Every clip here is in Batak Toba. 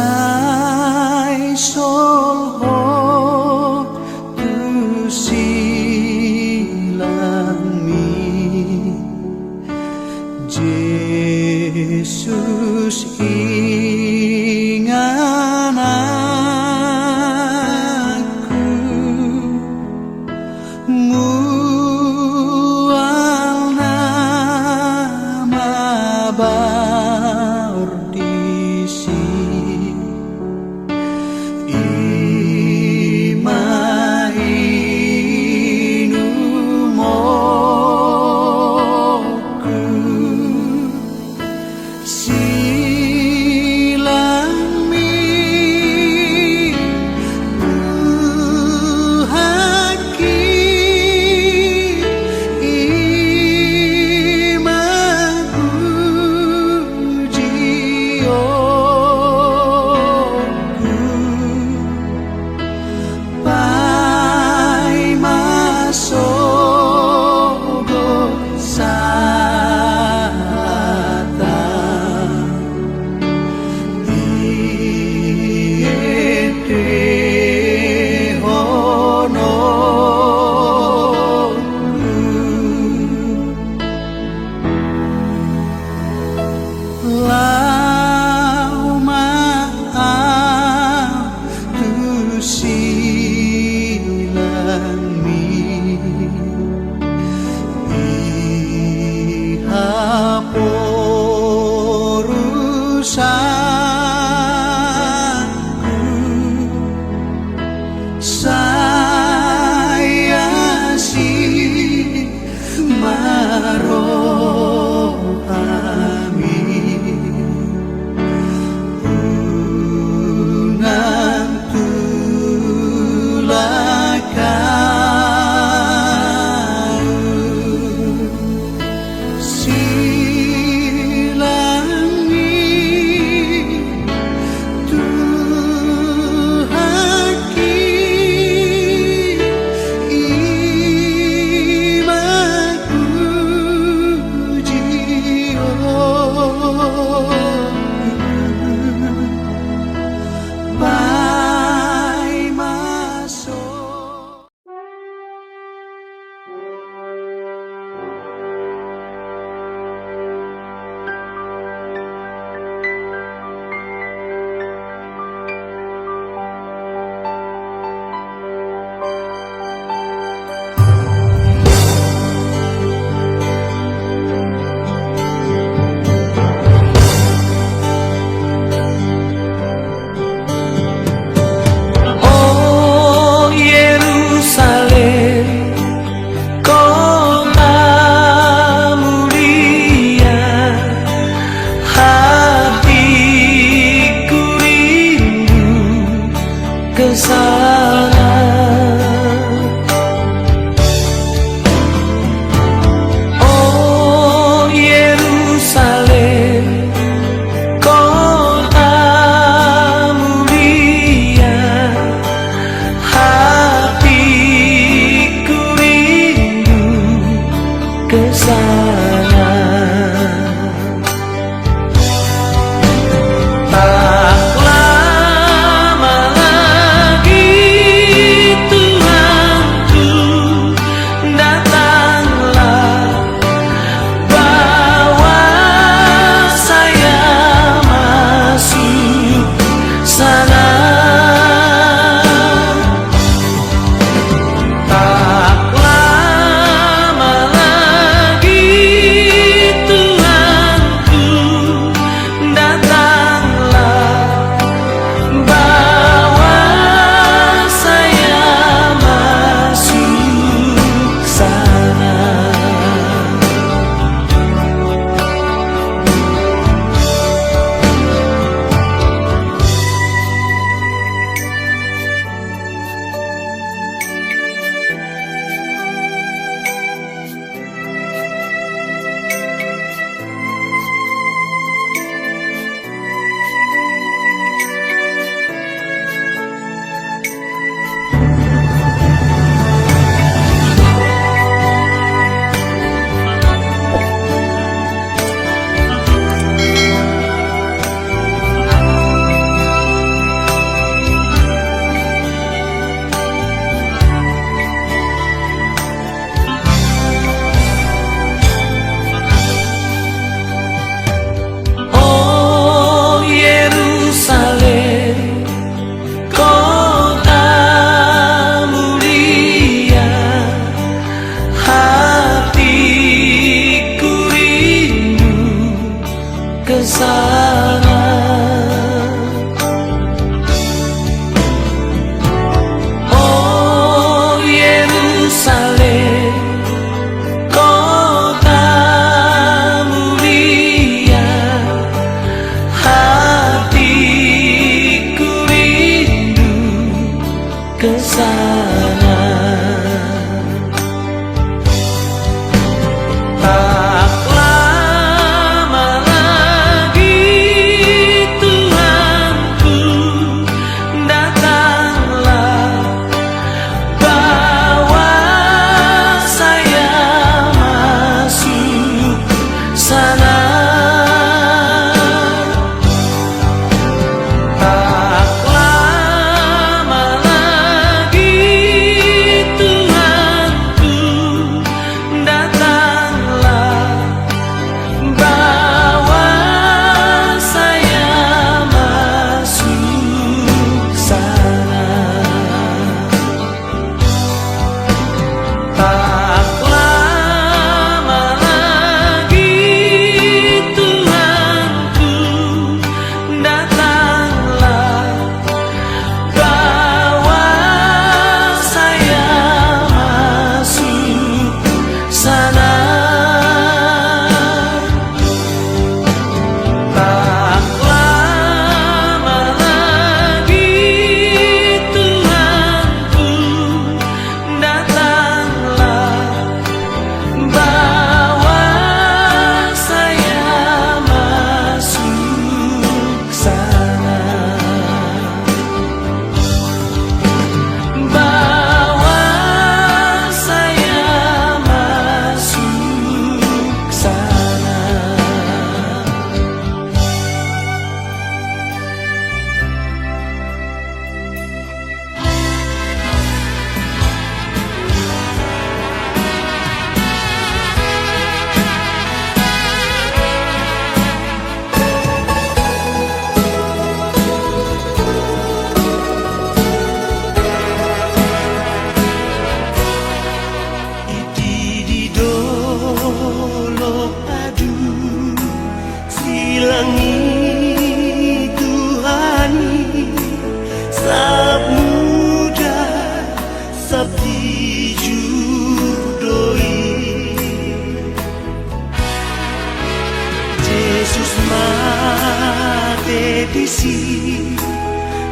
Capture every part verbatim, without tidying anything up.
Ai solhot tu silangmi, Jesus ingananku, mual na mabaor disi.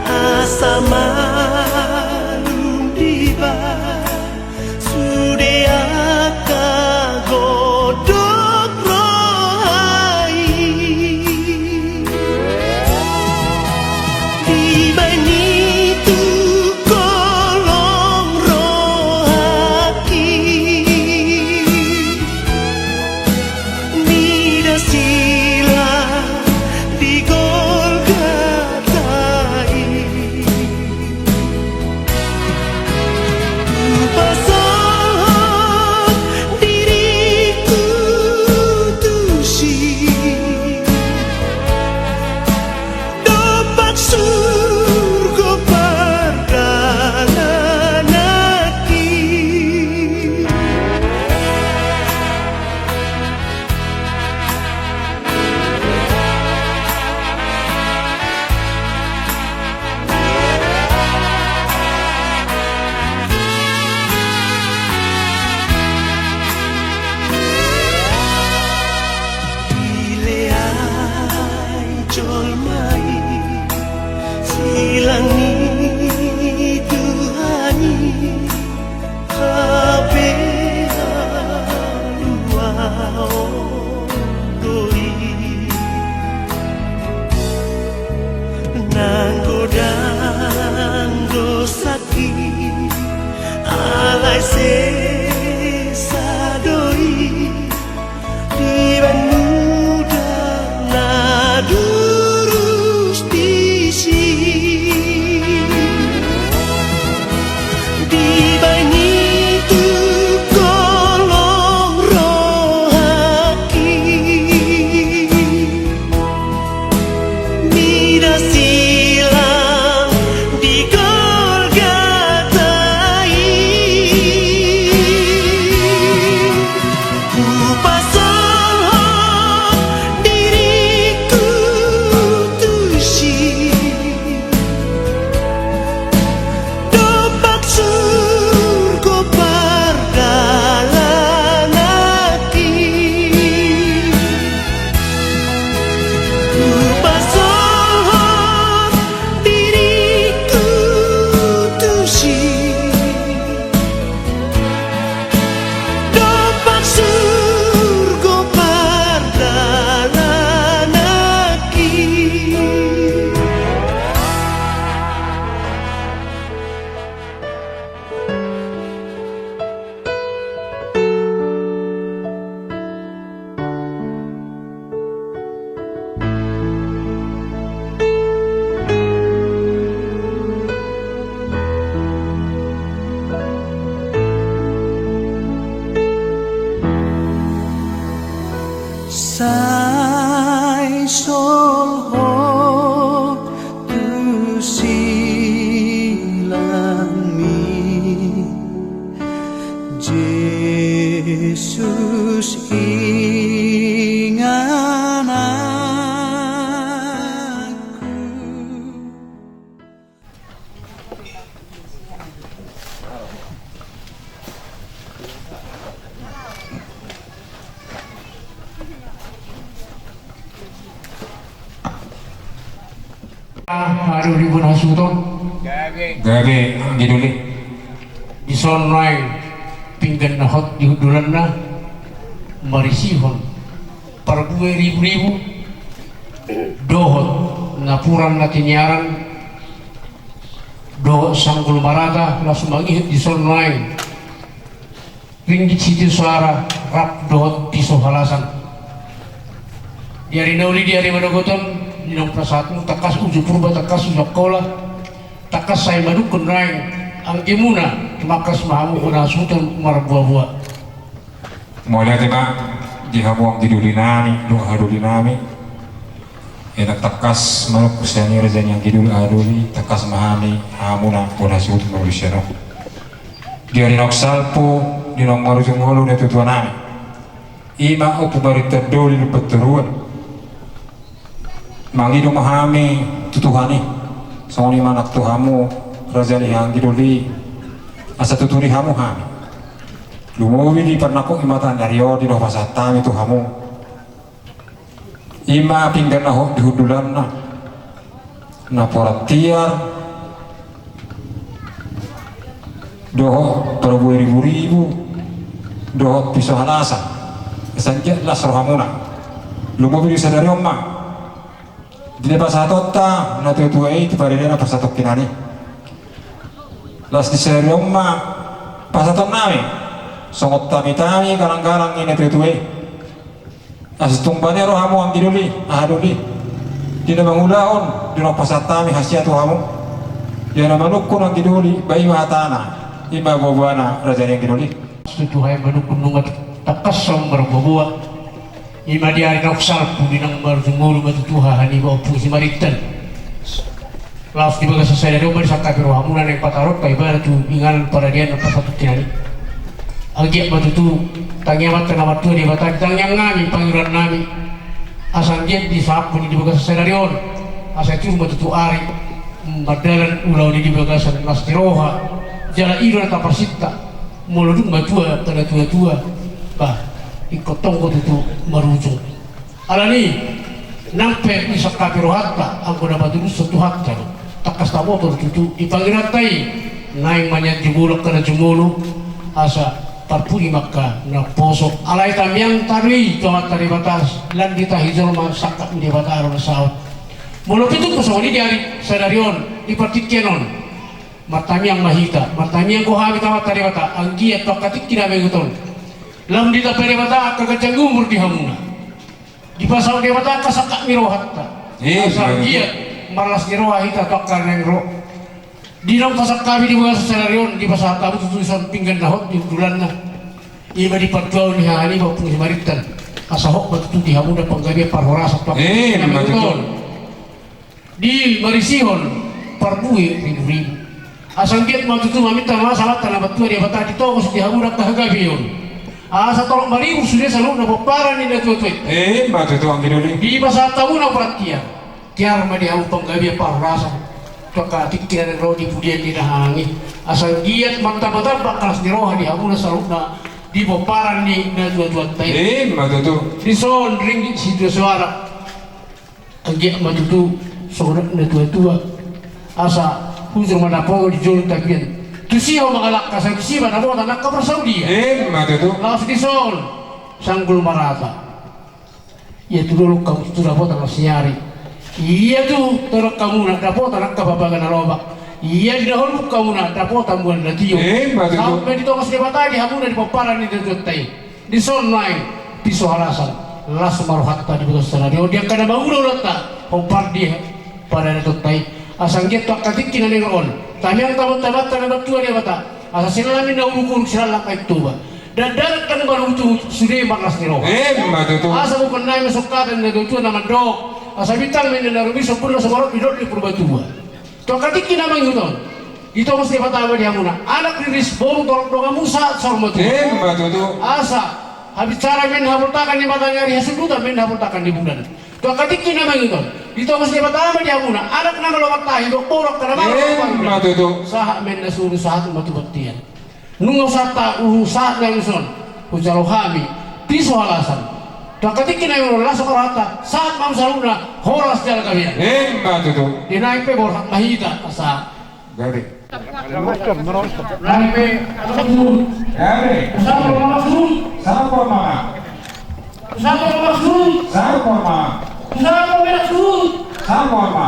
Asa malum dibahen sude angka godok roha i. Dibahen i tu kolong rohangki. Mida silang di Golgota i. Hupasahat diringku tusi. Dompak surgo pardalananki. Dileai jolma i silang ni Tuhan i, hape haluaon do i. Nang godang dosangki, alai sesa do i. Dibahen mudar na durus disi. Dibahen i tu kolong rohangki. Mida silang di Golgota i. Hupasahat diringku tusi. Dompak surgo pardalananki. Hupasahat diringku tusi. Dompak surgo pardalananki. Sai solhot tu silangmi, Jesus ingananku. Haha, doli bona hasuhuton. Gabe anggi doli. Dison nuaeng pinggan na hot di hundulanna marisihon parbue ribu-ribu dohot napuran na tiniaran dohot sanggul marata laos mangihut dison nuaeng ringgit sitio soara rap dohot piso halasan. Di ari na uli, di ari manogot on, di naung pasahatmu tangkas uju Purba, tangkas uju Angkola, tangkas sai madungkon nuaeng anggimuna, tumangkas ma hamu bona hasuhuton marboa-boa. Mauliate ma di hamu anggi doli nami dohot haha doli nami. Ia tangkas manungkun sian i raja ni anggi doli haha doli, tangkas ma hami hamuna bona hasuhuton marboa sian on. Di ari naung salpu, di naung marujung ngolu natuatua nami, i ma Ompu Barinta Doli Lumban Toruan. Mangido ma hami tu Tuhan i, songon i ma nang tu hamu raja ni anggi doli, asa tuturi hamu hami. Lumobi di parnangkok ni mata ni ari on, di na hupasahat hami tu hamu, i ma pinggan na hot di hundulanna. Naporat tiar dohot parbue ribu-ribu dohot piso halasan. Asa anggiat las rohamuna. Lumobi di sadari on ma di na pasahatonta na tua-tua i tu paridian na pasahaton hinan i. Las di sadari on ma pasahatonnami songon tami-tami galang-galang ni na tua-tua i. Asa tung bane rohamu anggi doli, aha doli, di na mangulahon di na pasahatonnami hasian tu hamu. Ia na manungkun anggi doli, ba i ma hatana, i ma boaboana raja ni anggi doli. Tutu hae manungkun nunga tangkas hamu marboaboa. I ma di ari naung salpu di naung marujung ngolu ma tutu haha niba Ompung Simanjuntak. Laos di bagasan sadari on ma disangkapi rohamuna naeng pataronta ibana tu inganan paradian na pasahaton hinan i. Anggiat ma tutu tangiang ma tu na martua Debata di tangiangnami, pangidoannami. Asa anggiat disahaphon i di bagasan sadari on. Asa tung ma tutu ari mardalan ulaon i di bagasan las ni roha. Jala i do na taparsinta. Molo dung matua angka na tua-tua, bah, ingkon tonggo tutu marujung. Alani i, nang pe disangkapi rohanta, anggo na patulushon Tuhanta do. Tangkas taboto do tutu, di pangidoanta i, naeng ma nian jumolo angka na jumolo, asa parpudi ma angka na poso. Alai tangiangta do i tu Amanta Debata, lan di hita jolma sangkap ni Debata do na saut. Molo pe tung songon i di ari sadari on, di partingkian on. Martangiang ma hita, martangiang do hami tu Amanta Debata, anggiat tu angka tingki na mangihut on. Lam ditambai Debata angka ganjang ni umur di hamuna. Dipasaut Debata angka sangkap ni rohanta. Asa anggiat marlas ni roha hita tu angka na naeng ro. Di naung tasangkapi di bagasan sadari on, dipasahat hamu tutu dison pinggan na hot di hundulanna. I ma di partuaon ni haha niba Ompung Simanjuntak. Asa hot ma tutu di hamuna panggabean parhorasan tu angka tingki na mangihut on. Di marisihon parbue ribu-ribu. Asa anggiat ma tutu maminta ma Amanta na martua Debata ditogos di hamuna angka hagabeon. Asa torop maribur sude saluhutna pomparan ni na tua-tua i. Dipasahat hamuna parantian. Tiar ma di hamu panggabean parhorasan tu angka tingki na naeng ro di pudian ni dahahang i. Asa anggiat martamba-tamba angka las ni roha di hamuna saluhutna di pomparan ni na tua-tuanta i. Dison ringgit situa soara. Anggiat ma tutu songon na tua-tua. Asa hujur ma na pogo di jolo tapian. Tusi ho mangalangka, asa tusi ma na bota angka parsaulian. Laos dison sanggul marata. Ia tu dolok hamu tu dapotan na siari. Ia tu tondok hamuna dapotan angka babaga na lomak. Ia di na holbung hamuna dapotan mual na tio. Sampe ditogos Debata di hamuna di pomparan ni na tua-tuanta i. Dison naeng piso halasan, las ma rohanta di bagasan sadari on di angka na mangula ulaonta hombar di paradatonta i. Asa anggiat tu angka tingki na naeng ro on, tangiang ma tu Amanta na martua Debata, asa siala ma ninna uruk-uruk, siala ma aek Toba. Dakdanak ndang marungutungut sude marlas ni roha. Asa bukan nai ma sungkatan ni na tua-tua na mandok, asa bintang ma ninna na rumiris, ombun na sumorop di dolok ni Purbatua. Tu angka tingki na mangihut on, ditogos Debata ma di hamuna, anak riris, boru, torop donganmu sahat saur matua. Asa habisaran ma ninna haboltakan ni mataniari, hasundutan ma ninna haboltakan ni bulan. Tu angka tingki na mangihut on, ditogos Debata ma di hamuna, anak na malo martahi dohot boru angka na malo martahi. Sahat ma ninna solu, sahat ma tu bontean. Nunga sahat, nunga sahat nami dison, hujalo hami piso halasan. Tu angka tingki na mangihut on, las ma rohanta, sahat ma hamu saluhutna, horas jala gabe. Ima tutu. Di na i pe borhat ma hita asa gabe. Nami pe anak suhut. Gabe. Sabar ma suhut. Sabar ma. Sabar ma suhut. Sabar ma. Sabar ma suhut. Sabar ma.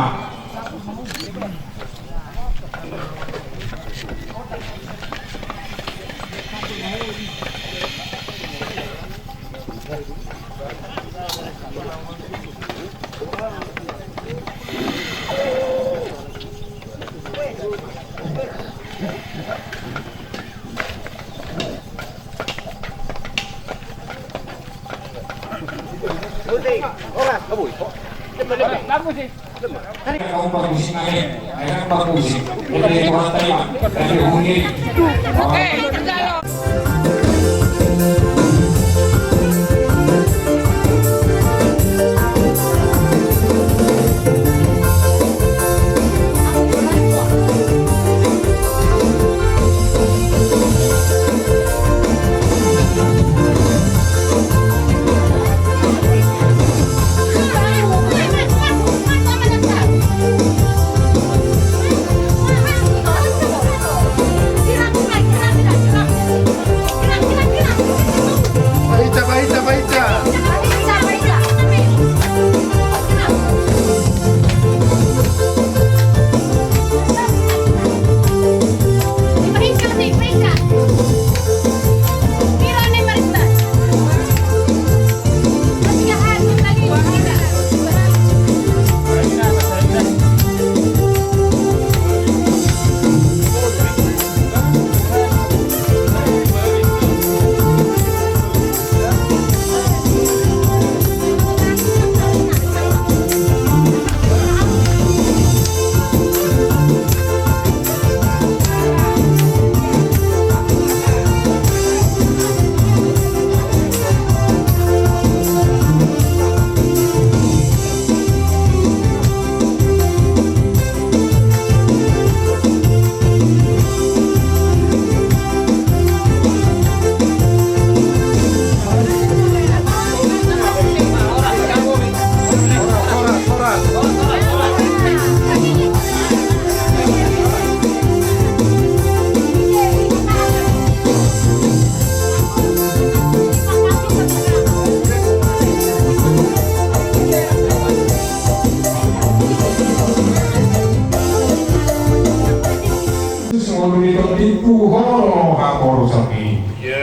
Molo di tondingku, ho do haporusami. Di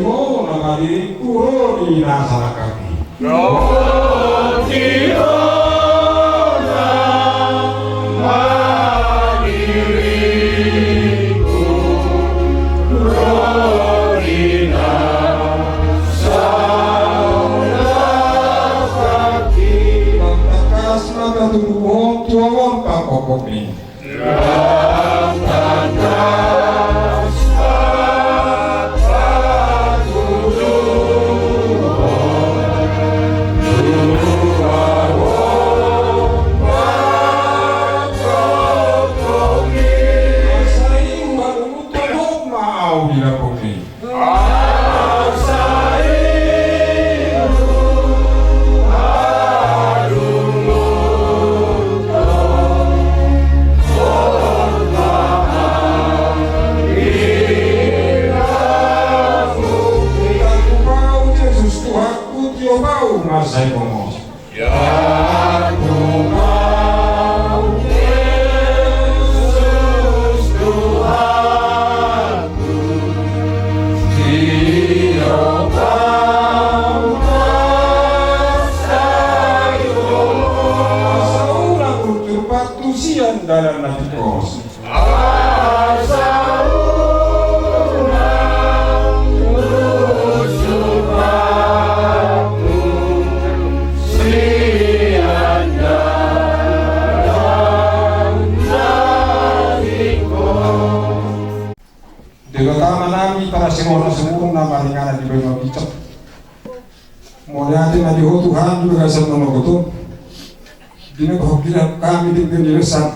ho nama diringku, ro di na salangkami. Ro di ho nama diringku, ro di na salangkami. Tangkas ma patuduhon tu ahu on pangkopkopmi. Asa unang ujur pattu sian dalan na pos. Asa unang ujur pattu sian dalan na pos. Debata Amanami, parasirohon na sumurung, na maringanan di bayu mabicar. Mauliate ma di Ho Tuhan di bagasan manogot on. Di na pahompu hami di bagasan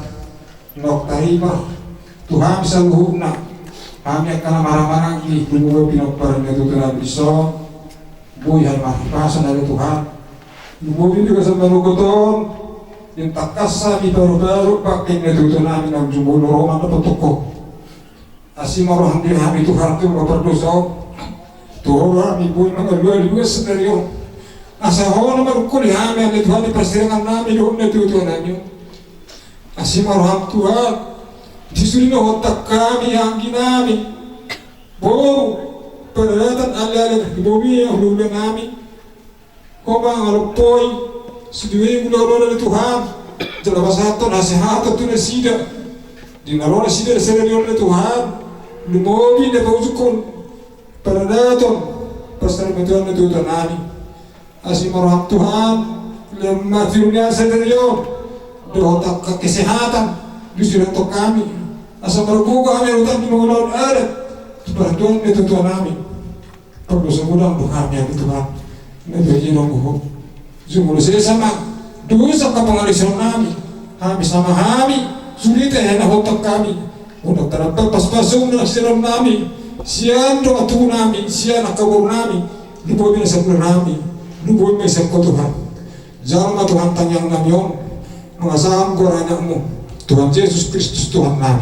na tarima tu hami saluhutna, hami angka na marhahamaranggi, lumobi pinompar ni natuatua nami dison. Boi hami marhipason ale Tuhan. Lumobi di bagasan manogot on, di na tangkas hami paruparu bangke ni natuatua nami na jumolo ro mandapothon Ho. Asi ma roham di hami Tuhan tu angka pardosa on. Tu Ho do hami boi mangalualu di bagasan sadari on. Asa Ho na manungkoli hami ale Tuhan di parsirangan nami dohot natuatua nami on. Asi ma roham Tuhan, di sude na huontak hami, anggi nami, boru, paradaton, aleale, di bobi, hulahula nami. Ho mangalompoi sude ulaon on ale Tuhan, jala pasahathon hasehaton tu nasida. Di na ro nasida sadari on ale Tuhan, lumobi na paujunghon paradaton, parsaripeon ni natuatua nami. Asi ma roham Tuhan, lehon ma tiur ni ari sadari on dohot angka kesehatan di sude huontak hami, asa margogo hami dohot angka mangulahon adat tu partuahan ni natuatua nami. Pardosa muna do hami ale Tuhan, na bahen Ho. Jumolo sesa ma dosa angka pangalusion nami, hami sama hami sude tahe na huontak hami. Unang tarlambat pasupasu na sian nami, sian dongan tubu nami, sian angka boru nami, lumobi na sampulu nami, lumobi ma sian Ho Tuhan. Jalo ma Tuhan tangiang nami on, mangasahon goar ni anakmu Tuhan Jesus Kristus Tuhan nami.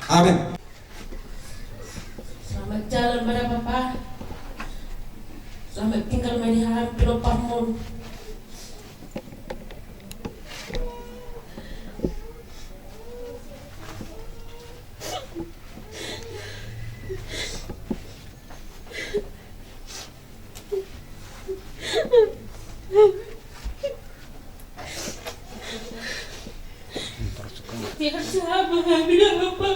Amen. Selamat jalan ma da Papa. Selamat tinggal ma di hami pinomparmon. Sehat-sehat ma hami da Papa.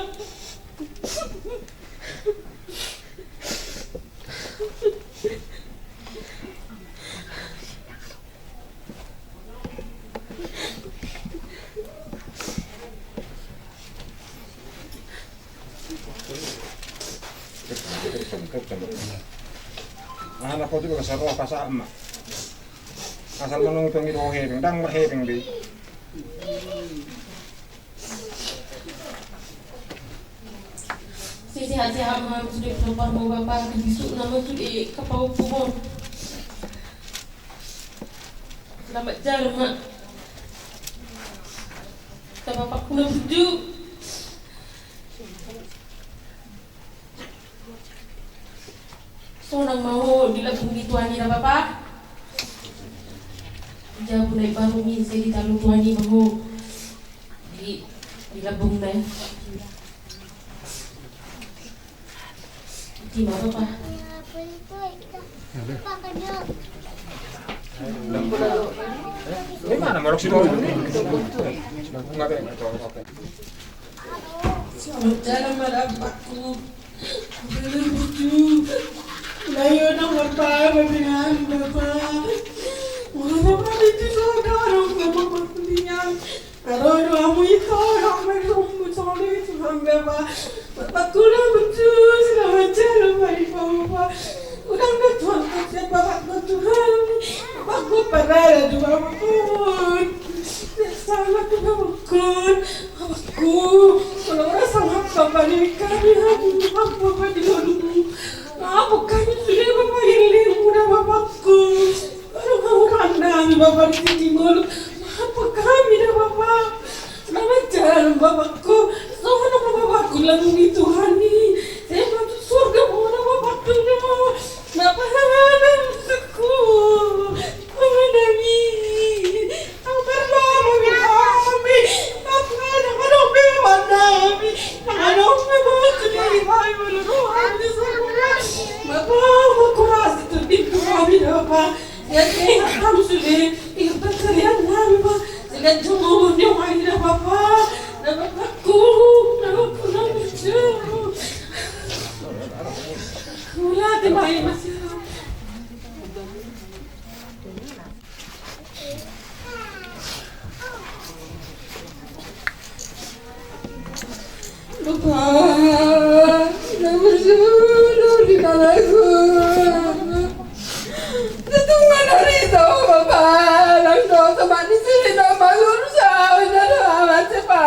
Aha na potu bagasan roha pasahat ma. Asal manang upa ngido hepeng, ndang marhepeng be. Sehat-sehat ma hami sude pinomparmu Bapa, di sude na ma sude angka pahompu on. Selamat jalan ma. Bapa, puna buju. Lambung ni tuan i da bapa. Jabu na i baru ni sedi talu tuan i bahu. Di, di lambung na i. Di ma bapa? Selamat jalan ma da bapakku. Bener bucu. Layo nang martaba dengan bapa. Mula bapa itu saudara bapakku dengan. Aro do hamu ito, aro hamu ito, hamu soli, Tuhan bapa. Bapakku na bucu, selamat jalan ma di bapa. Unang do Tuhan kasihan bapakku Tuhan. Bapakku parada do bapakku. Selamat do bapakku. Bapakku, kalau orang salah bapa ni kami, hamu bapa di lolongmu. Maaf kami sudah bapa yang lemu da bapakku. Aduh, kau randa kami bapa di sini mulu. Maaf kami da bapa. Selamat jalan bapakku. Sono bapakku lalu di Tuhan ni. Saya masuk surga mau da bapakku da. Bapa hana musuhku. Bapa nami. Bapa, na marjolo di balaku. Tutung manarita, bapa, nang dosa manusia, na mangurus au, na dosa mati, bapa.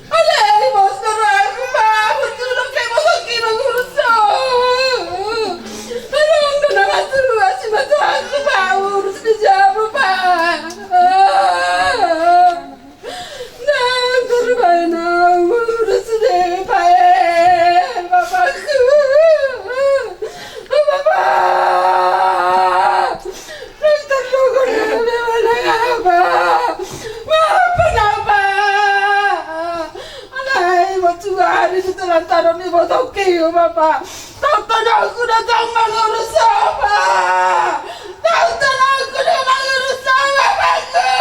Alai bos, baru aku, Pak. Betul, oke, bos, oke, bos, urus, oh. Tolong, tenang, aku, masih, masih aku, Pak. Urus di jabu, Pak. Nah, korban, nah, urus di, Pak, eh, bapakku. Bapak. Dokter, dokter, apa? Apa, apa? Alai, mau tuan, itu telantaran ni botol keu, Bapak. Dokter, aku datang mengurus apa? Dokter, aku datang mengurus apa, Bapakku?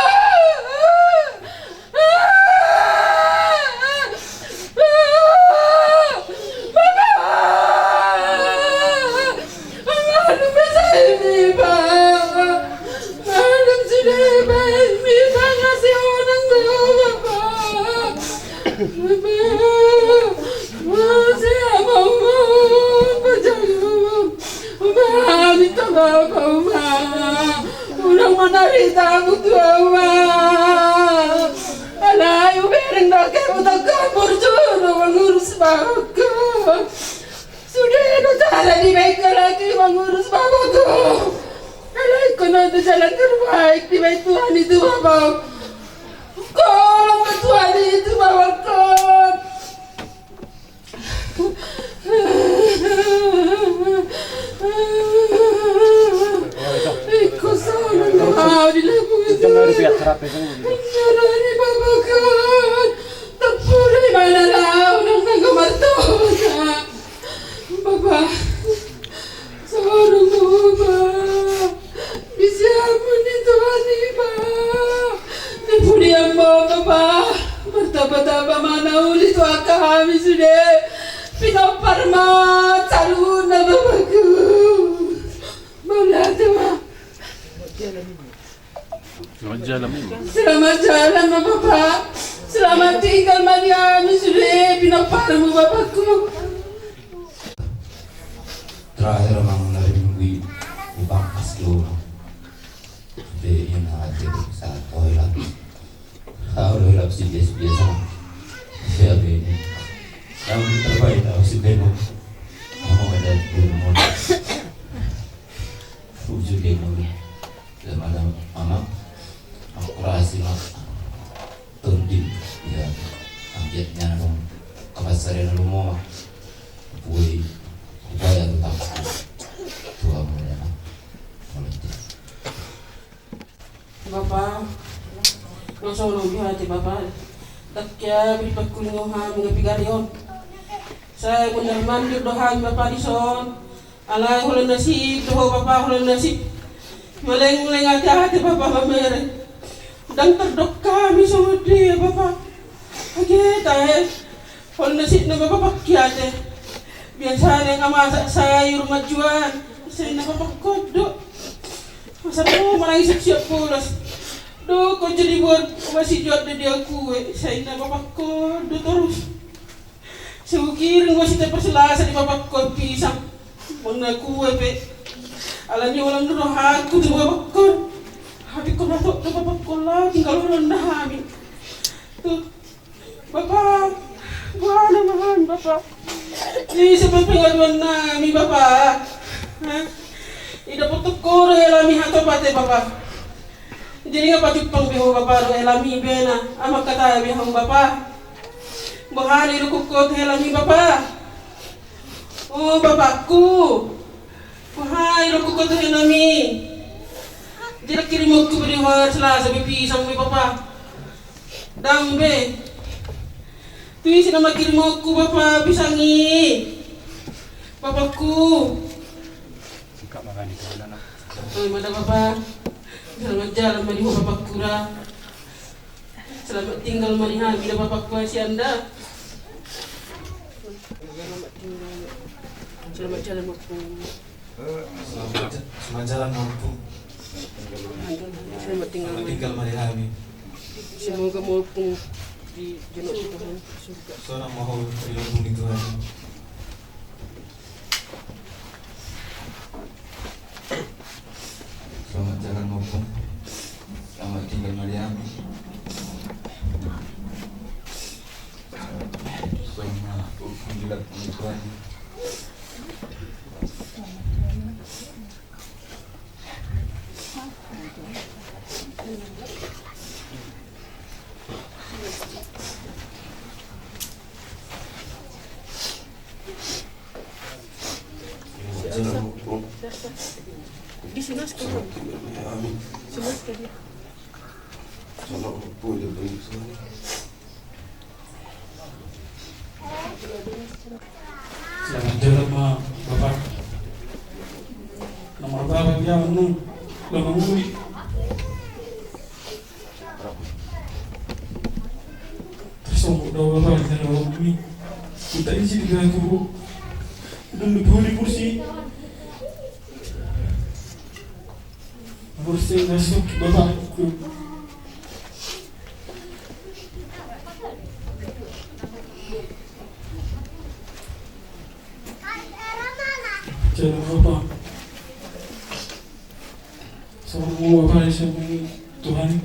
Uma, minta bapa, Uma. Unang manarita hamu tua, Uma. Alai hubereng do hamu tu kapur juru mangurus bapakku. Sude do cara dibaen halak i mangurus bapakku. Alai ingkon on do jalan terbaik dibaen Tuhan i tu bapakku. Tolong do Tuhan i tu bapakku. Bapa, sorong ma, Bapa. Disi ampun ni Tuhan i, Bapa. Di pudian ma, Bapa. Martamba-tamba ma na uli tu angka hami sude. Pinompar ma saluhutna, Bapakku. Mauliate ma. Selamat jalan, Bapa. Selamat jalan ma, Bapa. Selamat tinggal ma di hami sude, pinomparmu, Bapakku. Terakhir, Amang, na di minggu i, hupangkas do, Amang. Sude, ia na ate, bisa toilet. Au do, holan sude, sude, sama. Sude, be. Yang terbaik, au sude, Amang. Amang, ada di rumah. Ujung dia, Amang. Dalam ada, Amang. Aku rasa, Amang. Tondi, ia, anggiat nian, Amang. Pasarena lumoa. Boi, boi atu tahu. Tua mulai. Bapa, masa ulang biha te bapa. Takkia beri pakkulingo hami nga pigari on. Sai mundar mandir do hami bapa dison. Alai holan nasib do ho bapa, holan nasib. Malengleng ate ate bapa mamere. Ndang tardok hami songon dia bapa. Age tahe. Holan nasib na bapa pakki ate. Biasana nga masak sayur manjuan. Sai na bapa kodo. Masa tu manang isuk siap pulas. Duhut jadi buat masih juat do dia kue. Sai na bapa kodo terus. Sihukiring ma sita pasilasa di bapakku pisang. Manang kue pe. Alani ulang do rohangku tu bapakku. Hape ko natok do bapakku lagi kalau ronda hami. Tu bapa, buana mahan bapa. Ise pe pengaduan nami bapa. Ida potok koro elami hato pate bapa. Jadi nga patumpang be ho bapa do elami bena. Ama kata be ho bapa. Boha do idokkon ho tu helami bapa. O bapakku. Boha do idokkon ho tu helami. Jadi kirimonku be di hari Selasa be pisang be bapa. Ndang be. Tu ise na mangkirimonku bapa pisang i. Bapakku. Oi ma da bapa. Selamat jalan ma di ho bapakku da. Selamat tinggal ma di hami da bapakku Asianda. Selamat tinggal. Selamat jalan bapakku. Selamat ja-, selamat jalan bapakku. Selamat tinggal. Selamat tinggal ma di hami. Semoga bapakku dijenok Tuhan surga. Sonang ma ho dilindungi Tuhan. Selamat jalan bapakku. Selamat tinggal ma di hami. Selamat tinggal ma di hami. Selamat jalan ma bapa. Nomor bapa dia nu lo manguli. Tersongkok do bapa di dalam bumi. Kita isi di dalam kubur. Dulu buli kursi. Kursi masuk bapa. Jangan lupa. Sama mau apa ya, sama Tuhan.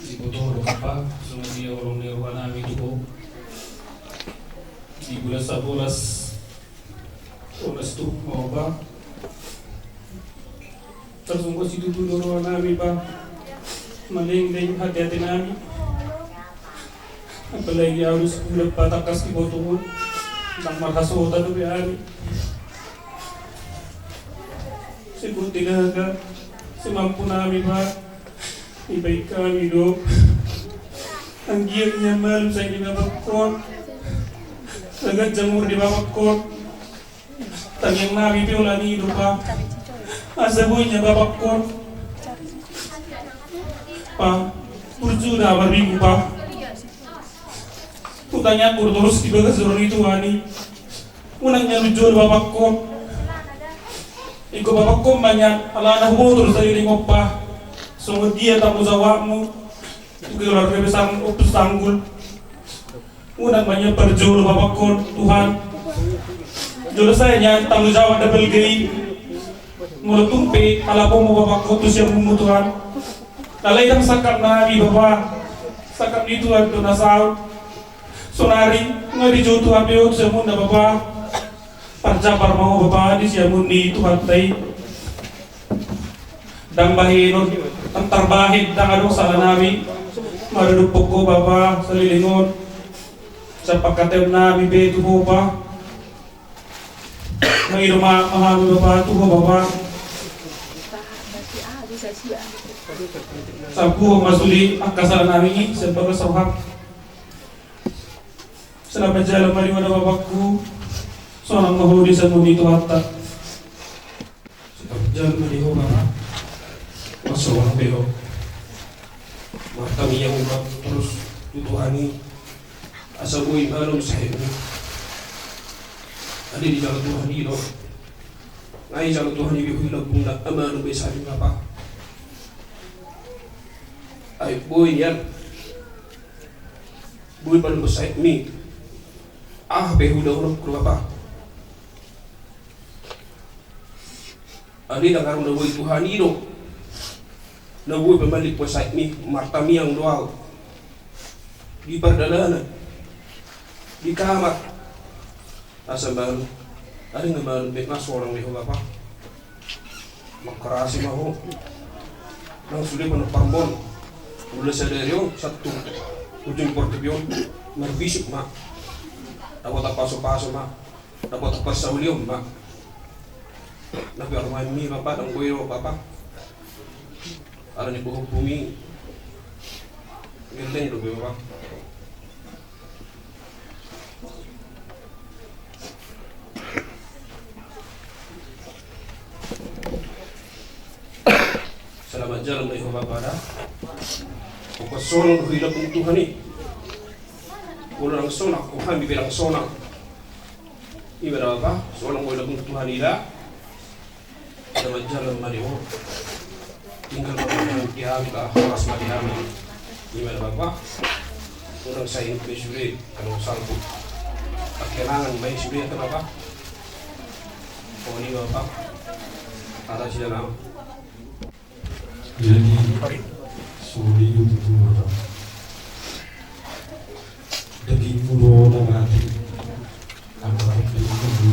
Diboto do bapa, songon dia holong ni roha nami tu ho. Di bulan sabolas, onas tu ho bapa. Tarsonggot situtu do roha nami bapa. Malengleng hati-hati nami. Apalagi ahu di sikulah patangkas di botongon. Nang marhasohotan dope hami. Sikuti naga. Semampu nami bapa. Ibaen hami do. Anggiat nian malum sai di bapakon. Sagat jamur di bapakon. Tangiang nami pe holan i do bapa. Asa boi nian bapakon. Bapa, burju da marbingung bapa. Hutangiangku do torus di bagas joro ni Tuhan i. Unang nian ujou do bapakon. Ingkon bapakon ma nian alana huboto do saleleng on bapa. Songon dia tanggung jawabmu. Tu keluarga besar Ompu Sanggul. Unang ma nian parjolo bapakon Tuhan. Jolo sae nian tanggung jawab na balga i. Molo tung pe alapomu bapakon tu siamunmu Tuhan. Alai ndang sangkap nami bapa. Sangkap ni Tuhan do na saut. Sonari nga dijou Tuhan pe ho tu siamunna bapa. Parjambar ma ho bapa di siamun ni Tuhanta i. Ndang bahenon, ndang tarbahen, ndang adong sala nami mandokkon ho Bapa saleleng on. Sian pangkataion nami be tu ho Bapa. Mangido maaf ma hami Bapa tu ho Bapa. Sampuhon ma sude angka sala nami i sian bagas roham. Selamat jalan ma di ho da Bapakku. Sonang ma ho di siamun ni Tuhanta. Selamat jalan ma di ho Bapa. Masonang be ho. Martamiang ma torus tu Tuhan i. Asa boi malum sahitmi. Adi dijalo Tuhan i do. Ngai jalo Tuhan i be ho i lambungna, amalum be sahitmi Bapa. Ai boi nian. Boi malum sahitmi. Aha pe hudaononku Bapa. Alai ndang adong na boi Tuhan i do. Na boi pamalingkon sahitmi, martamiang do au. Di pardalanan. Di kamar. Asa malum. Alai nga malum be, masonang be ho Bapa. Mangkorasi ma ho. Nang sude panomparmon. Mulai sadari on sahat tu ujung portibi on. Marbisuk ma. Dapotan pasupasu ma. Dapotan parsaulion ma. Na pe armaenmi Bapa, ndang boi do Bapa. Ala ni pahompu mi. Gelleng do be Bapa. Selamat jalan ma di ho Bapa da. Pokok sonang do ho i lambung Tuhan i. Molo ndang sonang, ho hami pe ndang sonang. Ima da Bapa, sonang ma ho i lambung Tuhan i da. Selamat jalan ma di ho. Tinggal ma di hami, horas ma di hami. Ima da Bapa. Unang sai be sude, kalau salpu. Pangkenangan ma i sude, kenapa? Oh, ima Bapa. Atas jalan. Jadi, soli itu tuh, Bapa. Dagingmu do na mate. Angka dagingmu do.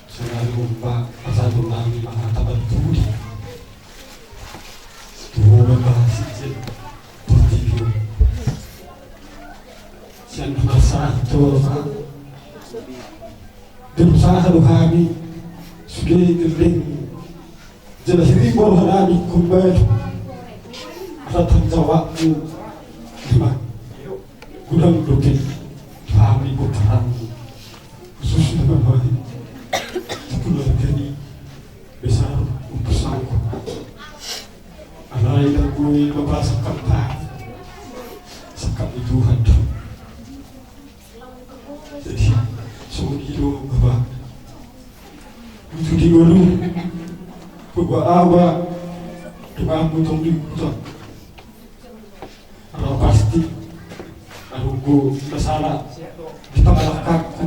Selalu umpa, pasal nami mangatakan budi. Tuhan membahas izin. Portibi on. Sian masa tua. Berusaha do hami. Sudah gelleng. Jala hirim do roha nami kembali. Asa tanggung jawabmu lima. Godang dope hami pomparanmu. Khususna ma hami keluarga ni besar Ompu Sangko. Alai ndang boi Bapa sangkap hami. Sangkap ni Tuhan. Jadi, songon i do, Bapa. Itu di ngolu. Bapa, Bapa. Bapa, aku tong di hutan. Ala pasti. Adong do na sala. Di pangalangkangku.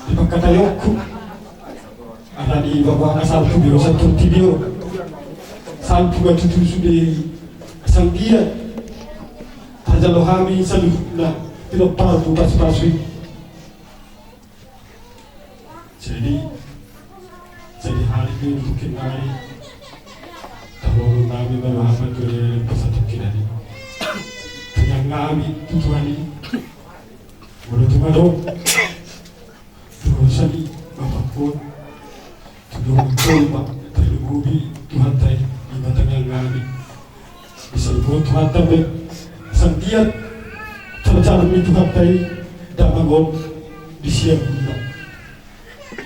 Di pangkataionku. Ala ni Bapa na salpu di rosa turti dio. Salpu ga tutu sude. Asal dia. Tarjalo hami saluhutna. Pinompar tu pasupasu i. Jadi, jadi hari ini untuk kita hari. Tahu nami mana apa tu dia pasal tu kita ni. Tanyang nami tu Tuhan i. Molo tung adong. Dosa ni Bapakku. Tuduhon tolma tarlumobi Tuhanta i di batang yang nami. Bisa lumobi Tuhanta be. Sanggiat. Calon-calon ni Tuhanta i. Damang on. Di siap guna.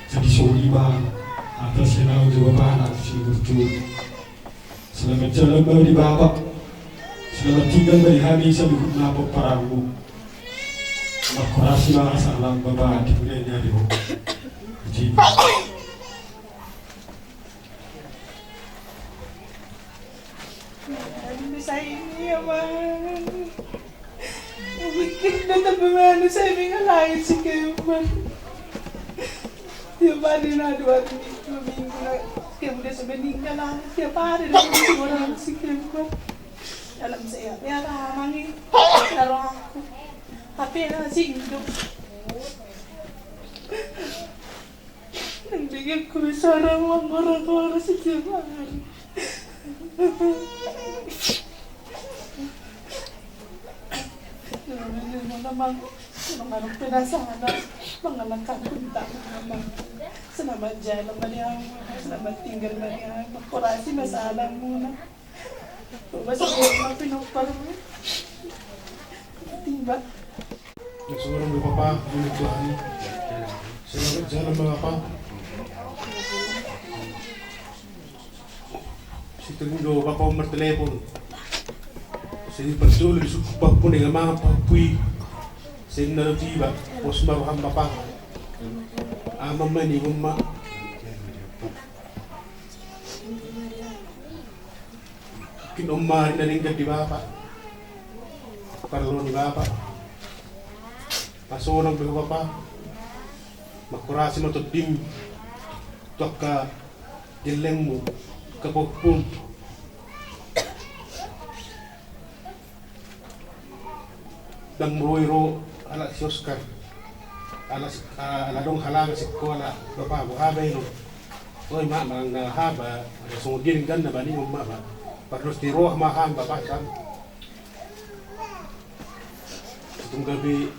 Jadi soli ma. Atas yang au jawaban aku sini bertuah. Selamat jalan ma di Bapa. Selamat tinggal ma di hami saluhutna pomparanmu. Mangkorasi ma salam Bapa di bulan ni ari ho. Jadi. Aduh, saya ini ya, Bang. Mungkin datang pemanu saya dengan lain si Kemang. Tiap hari na dua minggu, dua minggu na, Kemang dia sudah meninggal lah. Tiap hari dia orang si Kemang. Dalam saya, ya lah, mangi, taruh aku. Tapi na si hidup. Nang di Ingin ku bicara mangora-ngora setiap hari. Manuk penasaran, mangalangkah pun tak mama. Selamat jalan ma di hamu, selamat tinggal ma di hamu. Korasi masalah muna. Coba saya mau pinopar. Tiba. Yang seorang di papa, ini Tuhan. Selamat jalan ma papa. Sitring do papa martelepon. Sini perjolo di suku papa dengan mama papui. Sini naro tiba, pos maruham papa. Ama mani umma. Mungkin umma rinda ringkat di bapa. Parlo ni bapa. Pasonang be ho bapa. Mangkorasi ma tondim. Tu angka gellengmu, angka pompum. Ndang boi ro halak si Oskar. Ala si, ala dong halangan sikola bapa, boha ba i do. Oi ma, manang na haba, songon dia dengganna ba ni umma ba. Parlos ni roha ma hami bapa sam. Tung gabe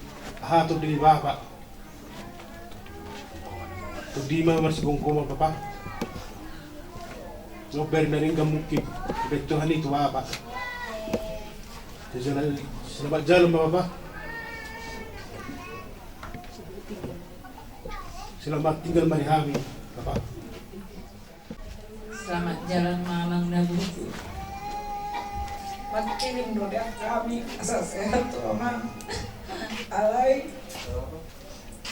aha tondi ni bapa. Tondi ma marsigomgoman bapa. Nobber na ringga mungkin. Betuhan itu bapa. Selamat jalan ma bapa. Selamat tinggal ma di hami bapa. Selamat jalan ma amang na butuh. Mangkirim do di hami asa sehat tu amang. Alai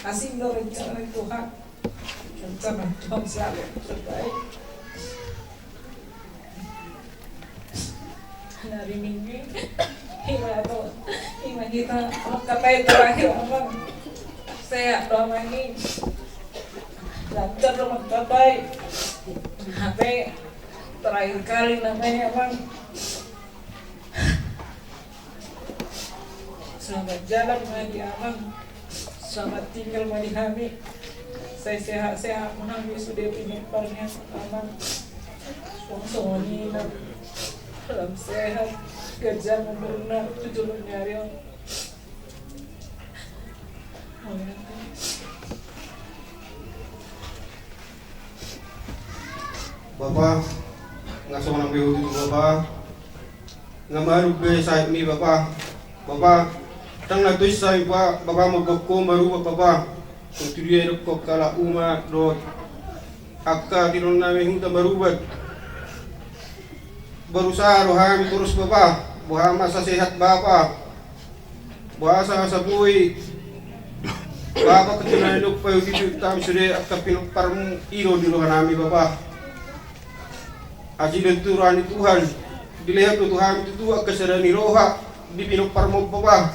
asing do rencana ni Tuhan. Rencana Tuhan selalu terbaik. Hari Minggu ima tu ima hita mangkatai terakhir amang. Sehat do amang i. Lancar do mangkatai. Hape terakhir kali namanya amang. Selamat jalan ma di amang. Selamat tinggal ma di hami. Sai sehat-sehat ma hami sude pinompar ni amang. Suang songon i nang lam sehat ganjang umurna tu joloan ni ari on. Bapa, nga sonang be ho tutu bapa. Nga malum be sahit mi bapa. Bapa, ndang na tois hami bapa, bapa, manggokhon marubat bapa. Tung tudia idokkon halak uma dohot angka tiron nami huta marubat. Berusaha do hami torus bapa, boha ma asa sehat bapa. Boasa asa boi bapa keturunan ni dompak i tu hami sude angka pinomparmu i do di roha nami bapa. Asi do tu roha ni Tuhan dilehon do tu hami tutu angka sada ni roha di pinomparmu bapa.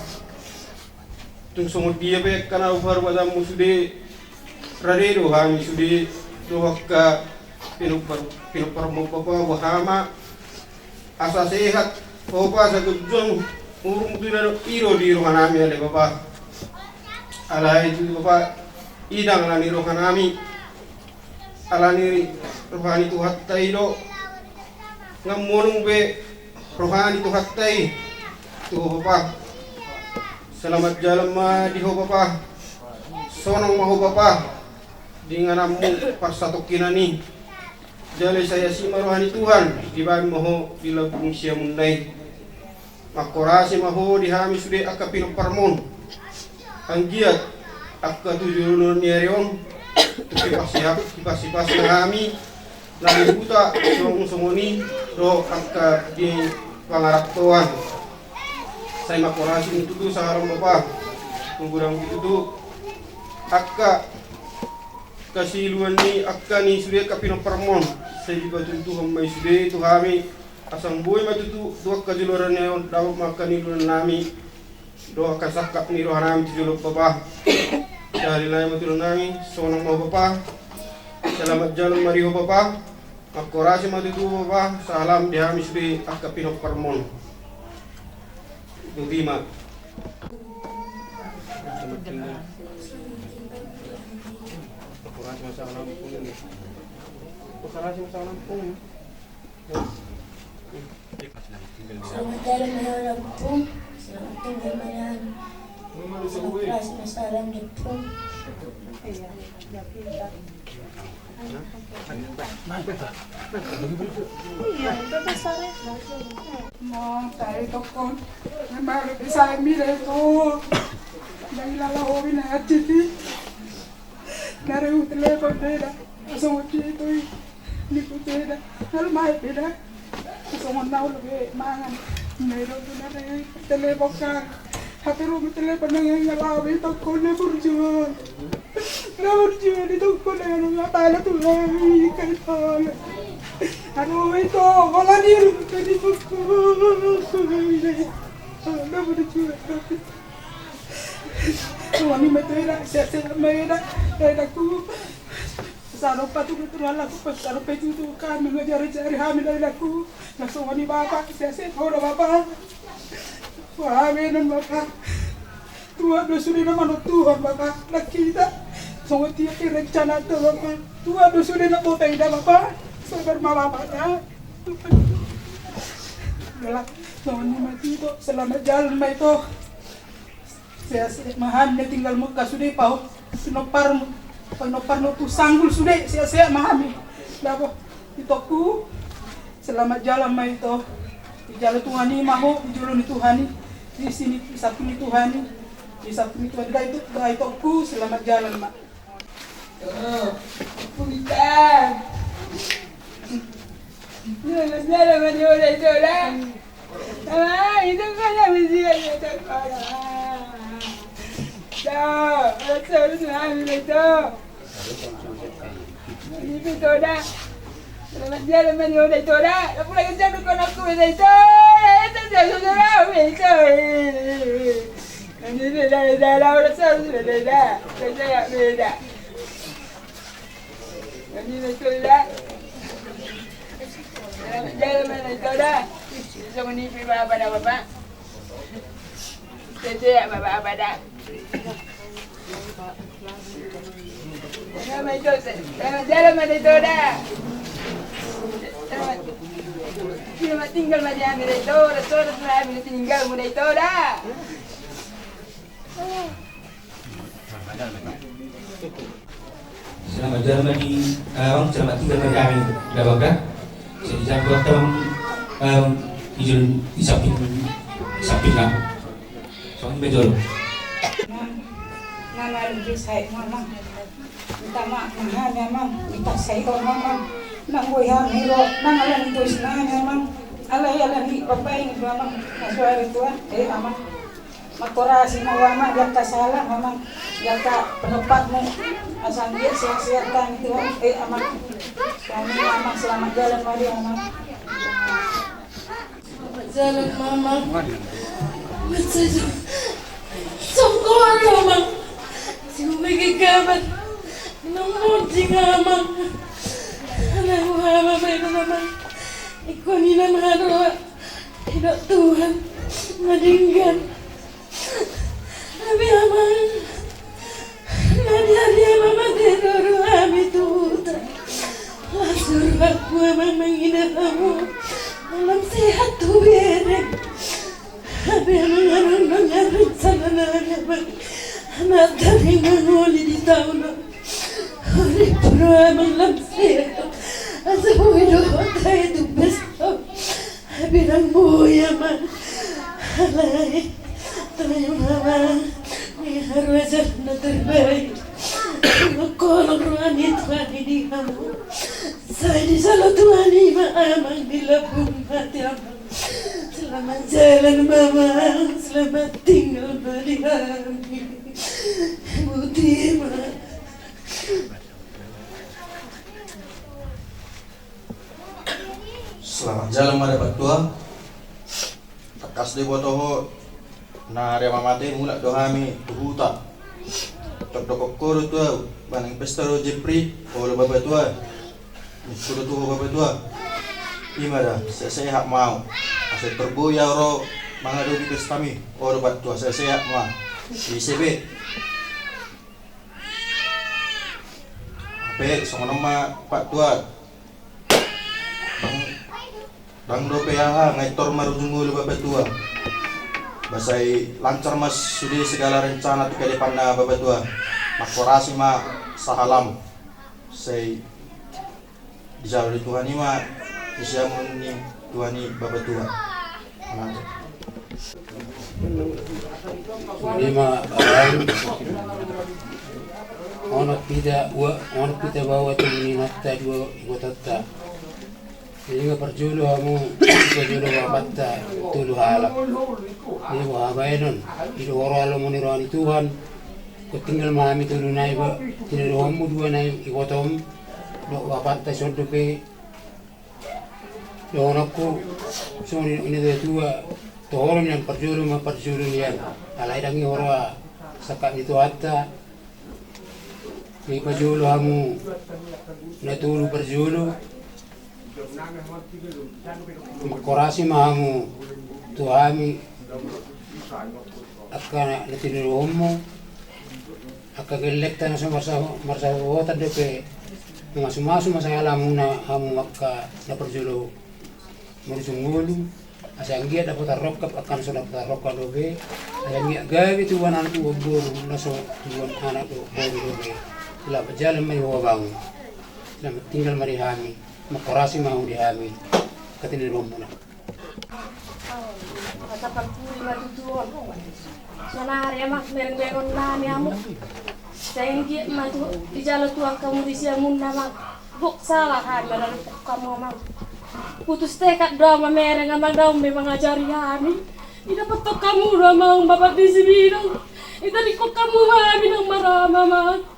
Tung songon dia pe angka na parubatanmu sude rade do hami sude dohot angka pinompar, pinomparmu bapa boha ma asa sehat ho bapa, asa ganjang umurmu tu na i do di roha nami ale bapa. Alai tutu bapa i ndang ala ni roha nami, ala ni roha ni Tuhanta i do. Nga monang be roha ni Tuhanta i tu ho bapa. Selamat jalan ma di ho bapa. Sonang ma ho bapa di ingananmu parsatongkinan i. Jala sai asi ma roha ni Tuhan dibahen ma ho di lambung siamunna i. Mangkorasi ma ho di hami sude angka pinomparmon. Anggiat angka tu joloan ni ari on tung hipas-hipas, hipas-hipasna hami na di huta songon i do angka di pangarantoan. Sai mangkorasi ma tutu sahalak bapa. Tung godang tutu angka kasiluan ni angka ni sude angka pinomparmon. Sai dipatuntunghon ma i sude tu hami. Asa boi ma tutu tu angka joloan ni ari on dapot ma angka niuluan nami dohot angka sangkap ni roha nami tu jolo bapa. Sahali nai ma tu roha nami, sonang ma ho bapa. Selamat jalan ma di ho bapa. Mangkorasi ma tutu bapa, salam di hami sude angka pinomparmon. Tutu i ma. Selamat jalan, Mama Ompung. Selamat tinggal, Mama. Selamat keras, Mas Alam Ompung. Iya, itu besar ya. Mau cari toko. Memang lebih saya milih itu. Dari lalau ini hati. Dari hotel apa beda. Langsung waktu itu. Ini pun beda. Kalau main beda. Songon na olo be mangan. Nai do tu na re telepon kan. Hape ro telepon nang nang lawe toko na burjuan. Na burjuan di toko na nang apala tu nang ikan pala. Aduh itu hola di rumah di toko. Na burjuan. Songon i ma tu eda, sehat-sehat ma eda, edaku. Saropa tu tu laku, saropa tu tu kami ngajari-jari hami na edaku. Na songon i bapa, sehat-sehat ho da bapa. Wah, benon bapa. Tua do sude na manang Tuhan bapa. Na hita songon dia pe rencana tu bapa. Tua do sude na bota ida bapa. Sabar ma bapa na. Songon i ma tu ito, selamat jalan ma ito. Sehat-sehat ma hami na tinggal Mekah sude, paho pinompar, pinompar na tu sanggul sude, sehat-sehat ma hami. Dabo, itokku, selamat jalan ma ito. Dijalo Tuhan i ma ho, dijolo ni Tuhan i, di sini, di samping ni Tuhan i, di samping ni Tuhan i, da itu, da itokku, selamat jalan ma. Oh, punta. Nah, nah, nah, nah, nah, nah, nah. Nah, itu kan yang mesti ada tak ada. Tuh, ada terus lah, ini tuh. Ini tuh dah. Selamat jalan, Mani, udah itu dah. Aku lagi jalan, bukan aku, udah itu. Udah itu, udah itu, udah itu. Ini beda, beda, beda, beda, beda, beda, beda. Ini beda, beda. Jalan mana itu dah? Bisa menipu apa dah, Bapak? Beda, Bapak, apa dah? Jalan mana itu, jalan mana itu dah? Selamat tinggal, Mani, Amir itu, Rasul, Rasul, Amir tinggal, muda itu dah. Selamat jalan ma di, eh, selamat tinggal ma di hami, da bapa. Jadi jangan buat teman, em, ijul di samping, samping na. Songon i ma jolo. Nang, nang, nang, bisa, Mama. Minta maaf ma hami, Amang. Minta sai ho, Amang. Nang boi hami ro, nang alani tusi nami, Amang. Alai alani bapa i do, Amang. Na so ari tua, eh, Amang. Mangkorasi ma ho, Amang, di angka sala, Amang, di angka pendapat mu. Asa anggiat sehat-sehat hami, Tuhan, eh, Amang. Suami, Amang, selamat jalan ma di, Amang. Selamat jalan, Amang. Masa jo. Songkol, Amang. Sibege kabar. Nomor tiga, Amang. Anak Amang, Amang. Ikon ina ma doa. Ido Tuhan, na denggan. Hami, Amang, na di ari mama te do hami tu huta. Laos suru aku, Amang, mangida hamu. Lam sehat tu bere. Hami, Amang, adong do rencana nami, Amang. Anak tani mangoli di taon on. Ori pro, Amang, lam sehat. Asa boi do hota i tu pesta. Bilang boi, Amang. Alai, terima, Amang. Ni haru aja na terbaik. Mangkolok roha ni Tuhan i di hamu. Sai dijalo Tuhan i ma, Amang, di lambung hati, Amang. Selamat jalan, Amang. Selamat tinggal ma di hami. Boti ma. Selamat jalan ma dapot tua. Tangkas do diboto ho, na ari mama te mulak do hami tu huta. Tok dokkon ho do tu au, manang pesta do Jepri, olo bapa tua. Ningku do tu ho bapa tua. Ima da, sehat-sehat ma au. Asa tor boi au ro mangadopi pesta mi, olo bapa tua, sehat-sehat ma. Di S B. Hape songon on ma Pak Tua. Ndang, ndang dope aha, nga i tor marujung ngolu Bapak Tua. Ba sai lancar ma sude segala rencana tu ke depanna Bapak Tua. Mangkorasi ma sahalam. Sai dijalo ni Tuhan i ma ni siamun ni Tuhan i Bapak Tua. Mantap. Songon i ma, Abang. Onom hita ua, onom hita baoa, tolu ni inanta, dua ibotanta. Jadi nga parjolo hamu, parjolo bapanta, tolu halak. Jadi boha baenon, i do huroha lomo ni roha ni Tuhan. Ingkon tinggal ma hami tolu nai ba, tinodohonmu dua nai ibotom, dohot bapanta, songon dope dohononku, songon i nidok ni natuatua, tohonon nian parjolo ma parjolo nian, alai ndang i huroha sangkap ni Tuhanta, nga i pajolo hamu na tolu parjolo, mangkorasi ma hamu tu hami, angka na, na tinodohonmu, angka gellengta na so marsa-, marsaotan dope, mamasumasu ma sahalamuna hamu angka na parjolo marujung ngolu, asa anggiat dapotan rongkap angka na so dapotan rongkap dope, asa anggiat gabe tubuan anak dohot boru, na so tubuan anak dohot boru dope. Selamat jalan ma di ho, Abang. Selamat tinggal ma di hami. Mangkorasi ma hamu di hami. Angka tinodohonmuna. Asa parpudi ma tutu on. Sonari, Amang, mereng-mereng on nami hamu. Sai anggiat ma tu dijalo Tuhan hamu di siamunna, Amang. Gok sala hami manadok hamu, Amang. Putus tekad do, Amang, mereng, Amang, ndang be mangajari hami. Didapothon hamu do, Amang, bapak di Sibidang. Ditalingkon hamu ma hami nang marama, Amang.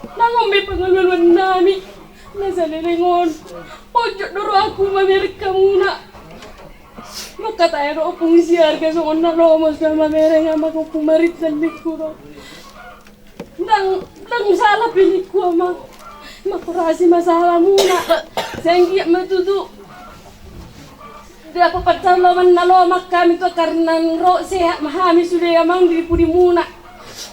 Ndang on be pangalualuan nami na saleleng on. Pojok do rohangku mamereng hamuna. Mangkatai do ompung Siarga songon na lomo sude mamereng, Amang, ompung Marit nangkin do. Ndang, ndang sala pilihku, Amang. Mangkorasi ma sahalamuna. Sai anggiat ma tutu dapot pansalongan na lomak hami tu angka ari na ro, sehat ma hami sude, Amang, di pudimuna.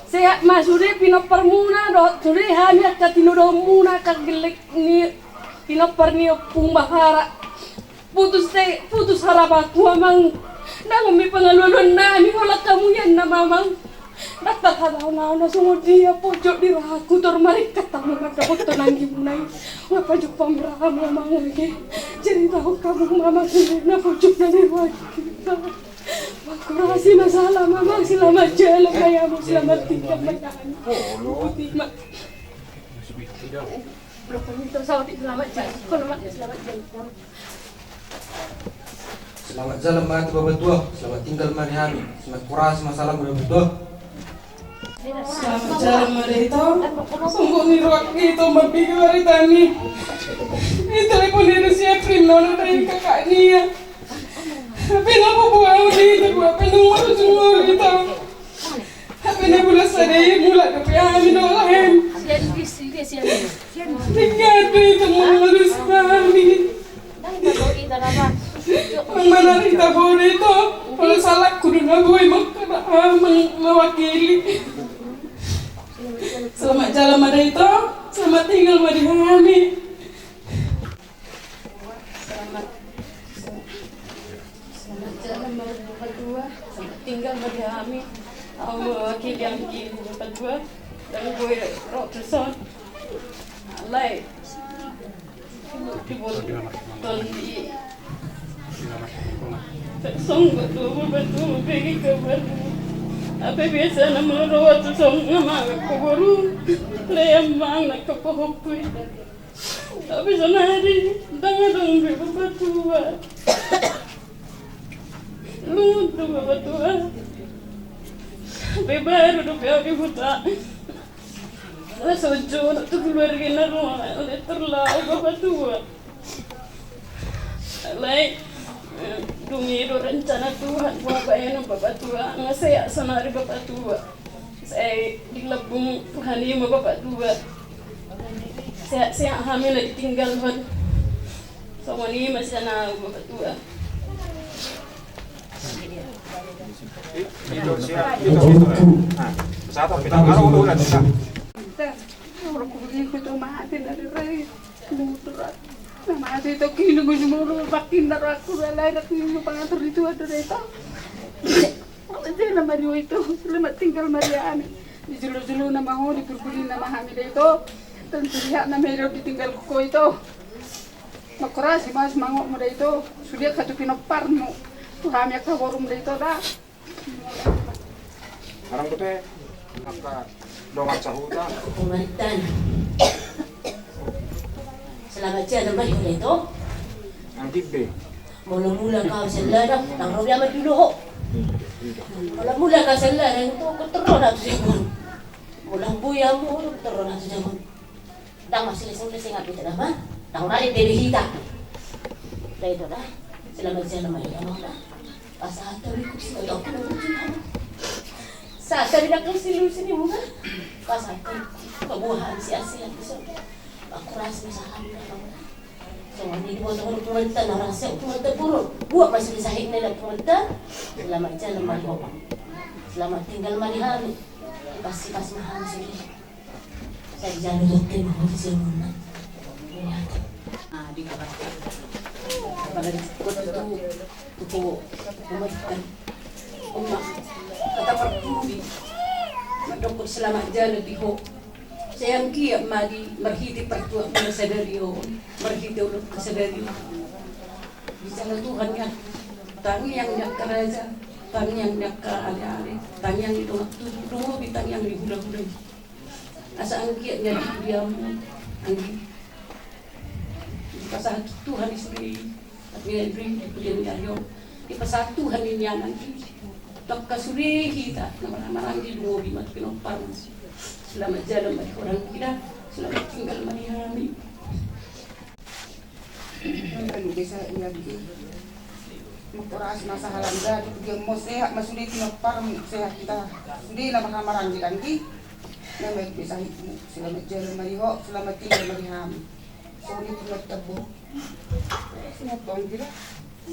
Sehat ma sude pinomparmuna dohot sude hami angka tinodohonmuna, angka gelleng ni pinompar ni ompung Bahara. Putus te, putus harapanku, Amang. Ndang on be pangalualuan nami, holan hamu ianamu, Amang. Ndang tarhatahon ahu na songon dia, pojok di rohangku tor marengkat hamu mandapothon anggimuna i. Nga pajumpang be rohamu, Amang, age. Jadi tahu hamu, Amang, na pojok na di rohangku. Mangkorasi ma sahalam, Amang, selamat jalan ma i hamu, selamat tinggal ma i hamu. Putih ma. Selamat jalan, selamat jalan. Selamat jalan ma tu bapatua, selamat tinggal ma di hami. Selamat, mangkorasi ma sahalam bapatua. Selamat jalan ma da ito. Sungguh ni rohak ito mambege baritani. Ito i pun dari si April nono dari kakak nia. Hape na boha au ni ito, hape na marujung au ito. Hape na bulan sada i mulak dope hami dohot lahem. Tinggal do ito mangurus hami. Manang mana hita boha do ito, pala salahku do na boi mangkana, ah, mang-, mewakili. Selamat jalan ma da ito, selamat tinggal ma di hami. Selamat, selamat jalan ma di bapatua, selamat tinggal ma di hami. Au mewakili anggi bapatua, ndang boi ro tuson. Alai diboto ni songgot do bapatua, bege kabar. Hape biasana molo ro tuson nga mangan ho boru, lean mangan ho pahompu. Tapi sonari ndang adong be bapatua. Lungun do bapatua. Be baru dope au di huta. Laos sojo tu keluarga na ro, alai terlalu bapatua. Alai, eh, dung i do rencana Tuhan, boha baenon bapatua, nga sehat sonari bapatua. Sai dilambung Tuhan i ma bapatua. Sehat-sehat hami na ditinggalhon. Songon i ma sian au bapatua. Boruku, Tata pinang aro udah. Ora kuliah itu mati dari rai. Mutra. Nama ati to kini gue jumur pakin daro aku lalai aku ini pangatur itu ada dai to. Jala ma di ho ito, selamat tinggal ma di hami. Di jolo-jolo nama ho, di purpuri nama hami dai to. Tentu lihat nama iro ditinggal ko ito. Makorasi ma sumangotmu dai to. Sude hatu pinomparmu. Tu hami angka borum dai to da. Arang bote angka dongan sahuta. Pemaritan. Selamat siang nama iro dai to. Anggibe. Mula-mula kau sella da, ndang ro be aman jolo ho. Mula-mula kau sella da, itu keterro da tu jagon. Mula bui amu keterro da tu jagon. Ndang masilesing-lesing api tadama. Ndang nari dede hita. Da itu da. Selamat siang nama iro da. Pas satu ikut si otak aku nunggu sini. Sasa di dakal si lu sini muna. Pas satu kebuahan si asi aku so. Aku rasa masalah muna. Songon i diboto hurung punganta na rasa punganta burung. Buat masih disahit nela punganta. Selamat jalan ma di ho. Selamat tinggal ma di hami. Pasti pas mahal sini. Saya jalan jokke ma ho di sini. Ah, di kota. Apalagi kota itu. Tutu, pemaritan. Oma, hata parpudi. Mandok selamat jalan di ho. Sai anggiat ma di marhite partuat na sadari on, marhite ulaon na sadari on. Di jala Tuhan ya, tangiang ni angka raja, tangiang ni angka ale-ale, tangiang ni dongan tubu, dongan tubu, tangiang ni hulahula. Asa anggiat na di dia mu, anggiat. Dipasahat Tuhan i sude i. Tapi na i beri di pudian ni ari on. Dipasahat Tuhan i nian anggi. Tangkas sude hita na marhahamaranggi, lumobi ma tu pinomparmu. Selamat jalan ma di ho anggi da. Selamat tinggal ma di hami. Anu desa i anggi. Mangkorasi ma sahalam da di pudian mu, sehat ma sude pinomparmu, sehat hita. Sude na marhahamaranggi anggi. Na ma i be sahitmu. Selamat jalan ma di ho, selamat tinggal ma di hami. Soli tu na tabo. Sina tong gila.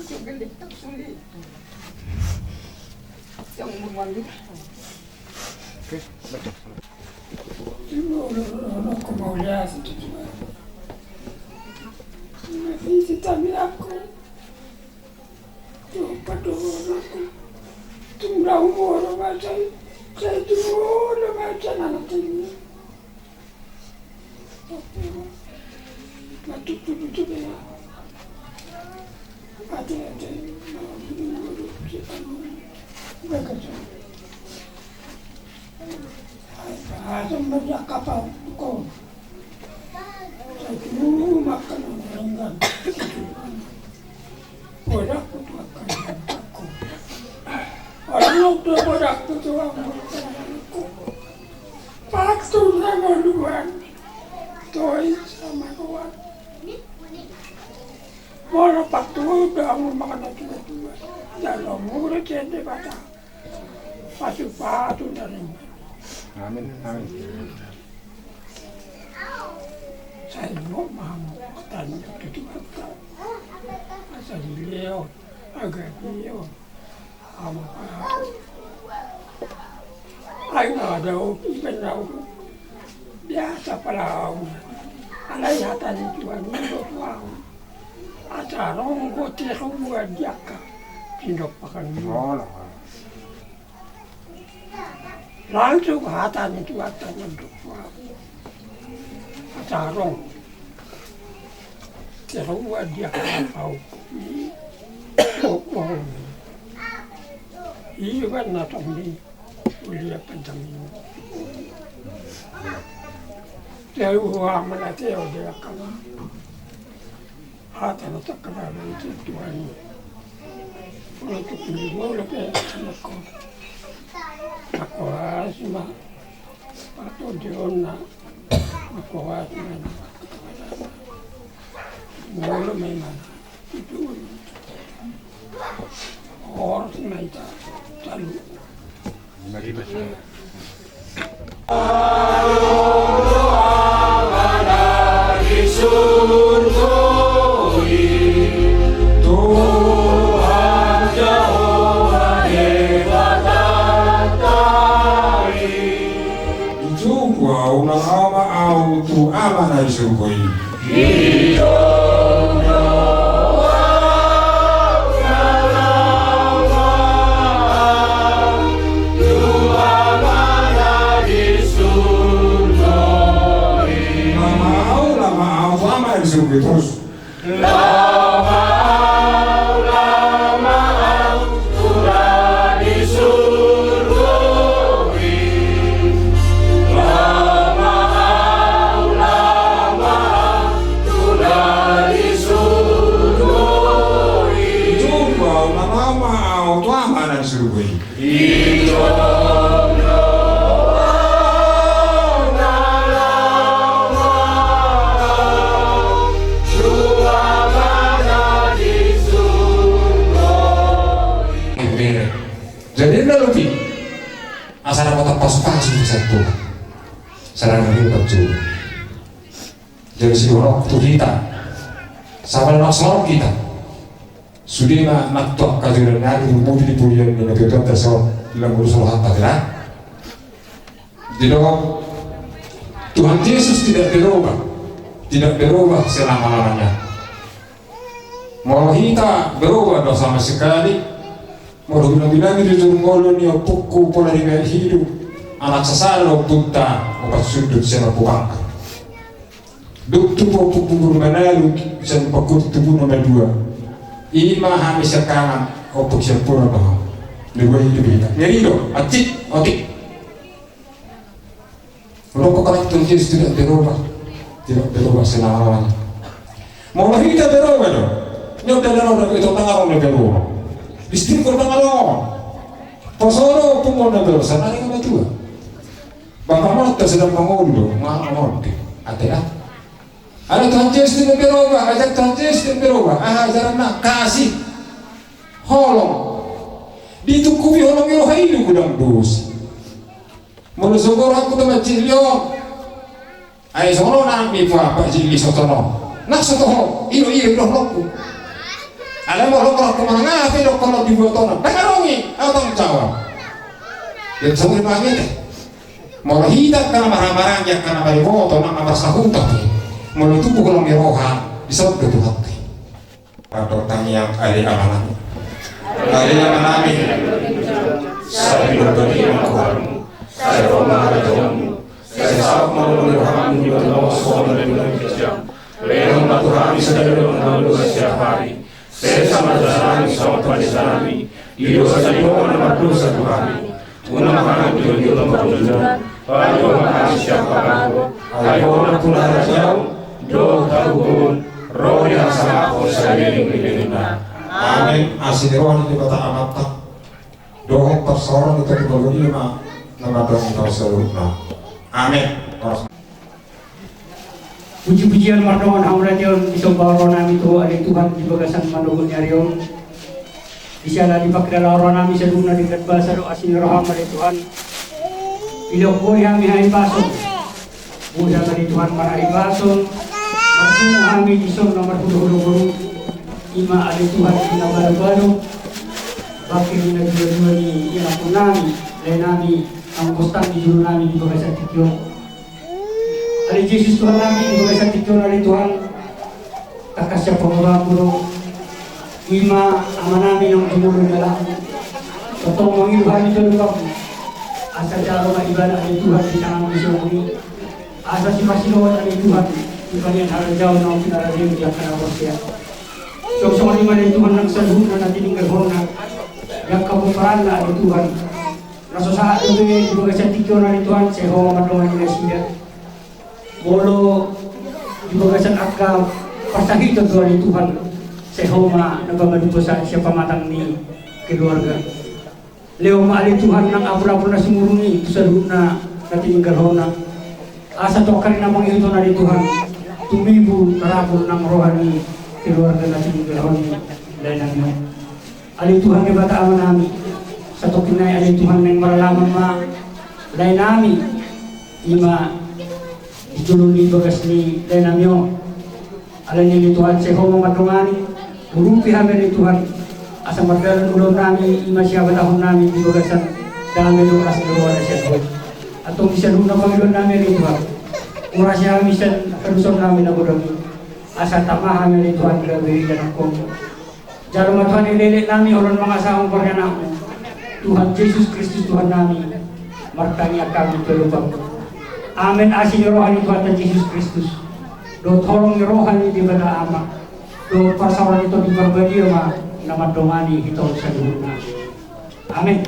Sio gende tak soli. Siang umur mandi. Oke, betul. Ibu, aku mau lihat itu juga. Masih cerita bilaku. Tuh, paduhon aku. Tung lau moro ma sai, sai tung moro ma sai anak ini. Asam banyak kapal kau. Sai tu makan orang kan. Bodak tu akan aku. Orang tu bodak tu aku. Patu na ngoluan. Toi sama kawan. Molo patu da amu mangana tua-tua. Jalo mure cende bata. Pasu-pasu na ringan. Amin, amin. Sai mo mamu tanya tutu bata. Asa dileo aga dileo. Amu pala. Ai na ada opi ben na opi. Biasa pala au. Alai hata ni Tuhan i do tu au. Asa ronggo tirua di angka pindompakan i. Langsung hata ni Tuhan tanya do tu au. Asa ronggo tirua di angka au. Iyo kan na tong ni. Ulia panjang ini. Dia uang mana dia udah kamu. Hata na tak kenal itu Tuhan. Kalau tu pilih mau lebih aku. Aku harus mah. Atau dia nak. Aku harus mah. Mau lebih mana. Horas ma hita saluhutna. Tuhan Jahowa Debatanta i. Laho ma ahu tu Ama na di surgo i. Laho ma ahu, laho ma ahu tu Ama na di surgo i. Terus. Laho ma ahu, laho ma ahu tu na di surgo i. Laho ma ahu, laho ma ahu tu na di surgo i. Tung ahu, laho ma ahu tu Ama na di surgo i. Jadi na lobi asa na mata pasu-pasu di satu. Sarang rinta juru. Jadi si orang tu hita. Sama dengan sorok hita. Sude ma nang tu angka jolma nari rubuti di pudian ni na tuatua ta so, di lamuru solo hata kira. Didok Tuhan Yesus tidak berubah, tidak berubah selama-lamanya. Molo hita berubah do sama sekali, molo hubinang-binangi di jurung ngolu ni ompungku pola di gaya hidup, anak sasada do ompunta, opat sundut sian ompung pangka. Dung tubu ompung punggur manalu sian pangkut tubu na madua. Ima hami siangkangan ompung siampura ma ho. Di gaya hidup hita. Ngeri do, atik, otik. Molo kau kata Tuhan Yesus tidak berubah. Tidak berubah selama-lamanya. Molo hita berubah do. Nyo dalan orang itu tangan orang berubah. Listrik kau tangan orang. Pasoro pun mau nabar sana yang matua. Bapa mata sedang mangolu do, mangolu do. Ate lah. Ada Tuhan Yesus tidak berubah, ajar Tuhan Yesus tidak berubah. Ah, ajaran na kasih. Holong. Ditungkupi holong i roha i do godang dos. Molo sogor aku tu mancilio. Ai sono nang mi pua pak jili sotono. Nak sotoho, ilo ilo ilo loku. Ala molo kau kemana ngape dok kono dibuat tono. Dakarungi, au tanggung jawab. Yang sogor mangete. Molo hita kana marhamarang ya kana mariboto nang marsahuta. Molo tuku holong i roha, disodot Tuhan. Tangiang. Ale Amanami. Ale Amanami. Sai pinarbadia ma goarmu. Sai ro ma harajaonmu. Sai saut ma lomo ni roham di banua on songon na di banua ginjang. Lehon ma tu hami sadari on hangoluan siapari. Sesa ma dosanami songon panesanami di dosa ni dongan na mardosa tu hami. Unang ma hami togihon tu pangunjunan, palua ma hami sian pangago. Ai Ho do nampuna harajaon dohot hagogoon, ro di hasangapon saleleng ni lelengna. Amen. Asi ni roha ni Debata Amanta dohot parsaoran ni Tondi Porbadia ma na mandongani hita saluhutna. Amen. Puji-pujian mardongan hamuliateon disomba rohanami tu Ho ale Tuhan di bagasan manogot ni ari on. Di siala dipakilala rohanami saluhutna denggan basa dohot asi ni roham ale Tuhan. Dilehon Ho di hami hahipason. Boi hami ale Tuhan marhahipason. Marpungu hami dison na marhulahula boru. Ima ale Tuhan di na balobalo. Bangkir ni na duadua ni ianakhonnami, laenami, angkostan di jolonami di bagasan tingki on. Ale Jesus Tuhannami, di bagasan tingki on ale Tuhan, tangkas sian pangomoanmu do, ima amanami naung jumolo di halakmu. Tongtong mangido hami tu adopanmu. Asa jalo ma ibana ale Tuhan di tanganmu songon i. Asa sipasilehon ale Tuhan, di panian harajaon naung pinarade di angka na porsea. Songon i ma ale Tuhan nang saluhutna na tininggalhonna. Di angka pomparanna ale Tuhan. Na so sahat dope di bagasan tingki on ale Tuhan, sai Ho ma mandongani nasida. Molo di bagasan angka parsahiton do ale Tuhan, sai Ho ma na pamadua sian pamatang ni keluarga. Lehon ma ale Tuhan nang apul-apul na sumurung i tu saluhutna na tininggalhonna. Asa tongka ni na mangihut on ale Tuhan, tumibu tarapul nang roha ni keluarga na tininggalhon i, laenami. Ale Tuhan Debata Amanami, satongkin nai ale Tuhan naeng maralaman ma laenami, ima di jolo ni bagas ni laenami on. Alani i ale Tuhan sai Ho ma mandongani, urupi hami ale Tuhan, asa mardalan ulaonnami ima sihabatahonnami di bagasan dame dohot las ni roha na sian Ho. Antong di saluhutna pangidoannami ale Tuhan, Urasi hami sian hadosaon nami na godang i, asa tama hami ale Tuhan gabe hita na hon. Jalo ma Tuhan elek nami holong mangasahon goar ni Anakmu, Tuhan Jesus Kristus Tuhan nami, martangiang hami tu adopanMu. Amen. Asi ni roha ni Tuhanta Jesus Kristus, dohot holong ni roha ni Debata Ama, dohot parsaoran ni Tondi Parbadia ma na mandongani hita on saluhutna. Amen.